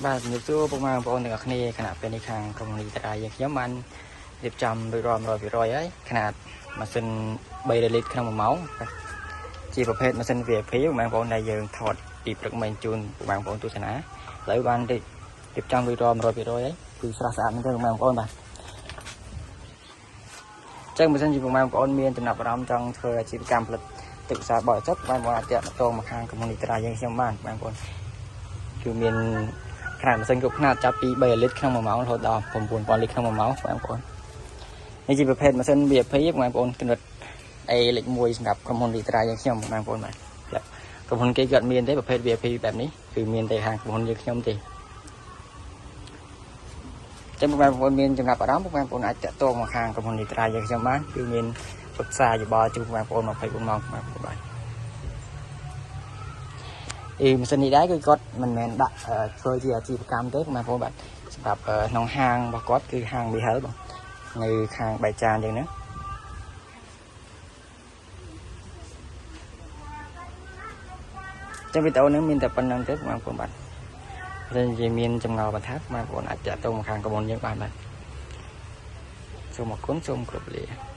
បាទ ជំរាបសួរពុកម៉ែបងប្អូនទាំងអស់គ្នា។ ខណៈពេលនេះខាងក្រុមហ៊ុនតារាយើងខ្ញុំបានរៀបចំរួចរាល់100%ហើយ ຂະຫນាតម៉ាស៊ីន3លីត្រក្នុង1ម៉ោង ជាប្រភេទម៉ាស៊ីន VIP បងប្អូន ដែលយើងថតពីព្រឹកមិញជូនបងប្អូនទស្សនា ឥឡូវបានរៀបចំរួចរាល់100%ហើយ គឺស្រស់ស្អាតមែនទែនបងប្អូន។ បាទ ចឹងបើសិនជាបងប្អូនមានចំណាប់អារម្មណ៍ចង់ធ្វើអាជីវកម្មផលិតទឹកផ្សារបរិសុទ្ធ បងប្អូនអាចទាក់ទងមកខាងក្រុមហ៊ុនតារាយើងខ្ញុំបានបងប្អូន។ គឺមានຂະຫນាតម៉ាស៊ីនគ្រប់ຂະຫນាត ចាប់ពី3លីត្រក្នុង1ម៉ោង រហូតដល់9000លីត្រក្នុង1ម៉ោងបងប្អូន។ នេះជាប្រភេទម៉ាស៊ីន VIP បងប្អូន កម្រិត A លេខ1 សម្រាប់ក្រុមហ៊ុនលីត្រាយើងខ្ញុំបងប្អូន។ បាទ ក្រុមហ៊ុនគេក៏អត់មានទេប្រភេទ VIP បែបនេះ គឺមានតែខាងក្រុមហ៊ុនយើងខ្ញុំទេ។ ចឹងបងប្អូនមានចំណាប់អារម្មណ៍ បងប្អូនអាចតាក់ទងមកខាងក្រុមហ៊ុនលីត្រាយើងខ្ញុំបាន គឺមានប្រឹក្សាយោបល់ជូនបងប្អូន24ម៉ោងបងប្អូន។ បាទ អីម៉ាស៊ីននេះដែរ គឺគាត់មិនមែនដាក់ធ្វើជាអាជីវកម្មទេបងប្អូន។ បាទ សម្រាប់ក្នុងហាងរបស់គាត់ គឺហាងមីហិលបង នៅខាងបែកចានយ៉ាងហ្នឹង។ ចឹងវីដេអូនេះមានតែប៉ុណ្្នឹងទេបងប្អូន។ បាទ បើនិយាយមានចម្ងល់បន្ថែម បងប្អូនអាចតាក់ទងមកខាងក្រុមហ៊ុនយើងបាន។ បាទ សូមអរគុណ សូមគោរពលា។